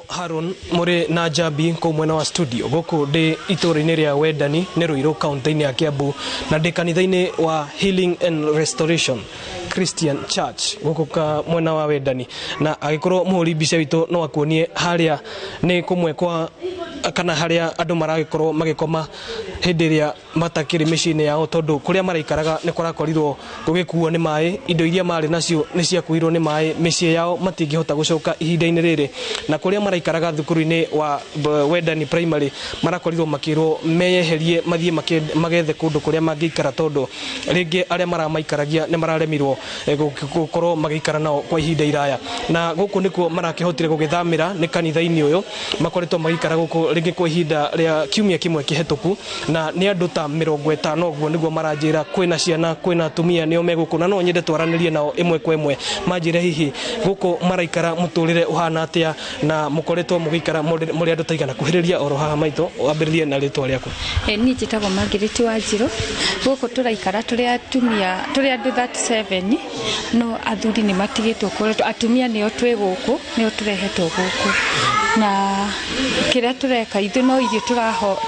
Haron mũrĩ na Njambi kũu mwena wa studio. Gũkũ ndĩ itũũra-inĩ rĩa Wendani nĩ Ruiru, kaunti-inĩ ya Kiambu, na ndĩ kanitha-inĩ wa Healing and Restoration Christian Church gũkũ ka mwena wa Wendani. Na agĩkorwo mũhũri mbica witũ no akuonie harĩa nĩ kũmwe kwa kana harĩa andũ maragĩkorwo magĩkoma hĩndĩ ĩrĩa matakĩrĩ mĩciĩ-inĩ yao, tondũ kũrĩa maraikaraga nĩ kũrakorirwo gũgĩkuo nĩ maĩ. Indo iria marĩ nacio nĩ ciakuirwo nĩ maĩ, mĩciĩ yao matingĩhota gũcoka ihinda-inĩ rĩrĩ. Na kũrĩa maraikaraga thukuru-inĩ wa Wendani Primary marakorirwo makĩrwo meyeherie mathiĩ magethe kũndũ kũrĩa mangĩikara, tondũ rĩngĩ arĩa maramaikaragia nĩ mararemirwo gũkorwo magĩikara nao kwa ihinda iraya. Na gũkũ nĩkuo marakĩhotire gũgĩthamĩra, nĩ kanitha-inĩ ũyũ makoretwo magĩikara gũkũ rĩngĩ kwa ihinda rĩa kiumia kĩmwe kĩhetũku, na nĩ andũ ta 50 ũguo nĩguo maranjĩra. Kwĩna ciana, kwĩna atumia, nĩo me gũkũ, na no nyende twaranĩrie nao ĩmwe kwa ĩmwe manjĩre hihi gũkũ maraikara mũtũrĩre ũhana atĩa, na mũkoretwo mũgĩikara mũrĩ andũ taigana. Kuhĩrĩria oro haha maitũ, wambĩrĩrie na rĩtwa rĩaku. Niĩ njĩtagwo Margaret Wanjirũ. Gũkũ tũraikara tũrĩ atumia, tũrĩ andũ 37, no athuri nĩ matigĩtwo kũrĩa. Atumia nĩo twĩ gũkũ, nĩo tũrehetwo gũkũ. Na kĩrĩa tũreka ithuĩ, no irio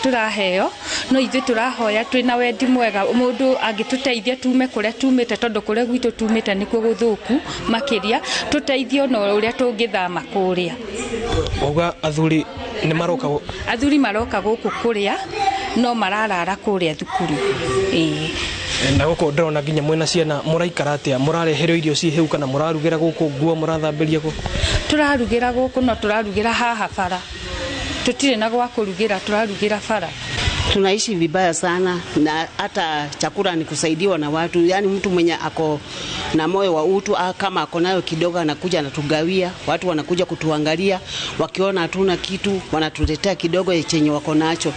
tũraheo, no ithuĩ tũrahoya twĩna wendi mwega mũndũ angĩtũteithia tume kũrĩa tumĩte, tondũ kũrĩa gwitũ tumĩte nĩkuo gũthũku makĩria. Tũteithio na ũrĩa tũngĩthama kũrĩa. Wauga athuri nĩ maroka? Athuri maroka gũkũ kũrĩa, no mararara kũrĩa thukuru, ĩĩ. Na gũkũ ndĩrona nginya mwĩna ciana. Mũraikara atĩa? Mũrareherwo irio ciĩ hĩu kana mũrarugĩra gũkũ? Nguo mũrathambĩria gũkũ? Tũrarugĩra gũkũ, no tũrarugĩra haha bara. Tũtirĩ na gwa kũrugĩra, tũrarugĩra bara. Tunaishi vibaya sana, na hata chakula ni kusaidiwa na watu, yaani mtu mwenye ako na moyo wa utu, kama ako nayo kidogo anakuja anatugawia. Watu wanakuja kutuangalia, wakiona hatuna kitu wanatuletea kidogo chenye wako nacho.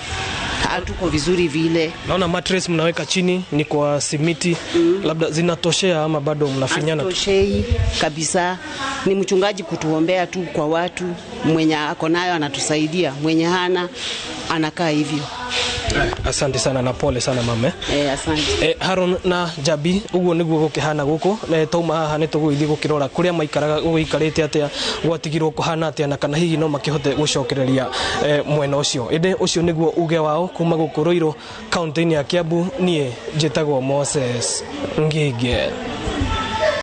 Hatuko vizuri vile. Naona mattress mnaweka chini ni kwa simiti, labda zinatoshea ama bado mnafinyana tu? Hatoshei kabisa. Ni mchungaji kutuombea tu kwa watu, mwenye ako nayo anatusaidia, mwenye hana anakaa hivyo. Asante sana na pole sana, mama. Eh, asante. Haron na Jabi, uguo niguo gukihana guku. Tauma haha nĩ tũgũgĩthiĩ gũkĩrora kũrĩa maikaraga gũgĩikarĩte atĩa, gwatigirwo kũhana atĩa, na kana hihi no makĩhote gũcokereria mwena ũcio. Ĩndĩ ũcio nĩguo uge wao kuma gũkũ Ruiru, kaunti-inĩ ya Kiambu. Niĩ njĩtagwo Moses Ngige.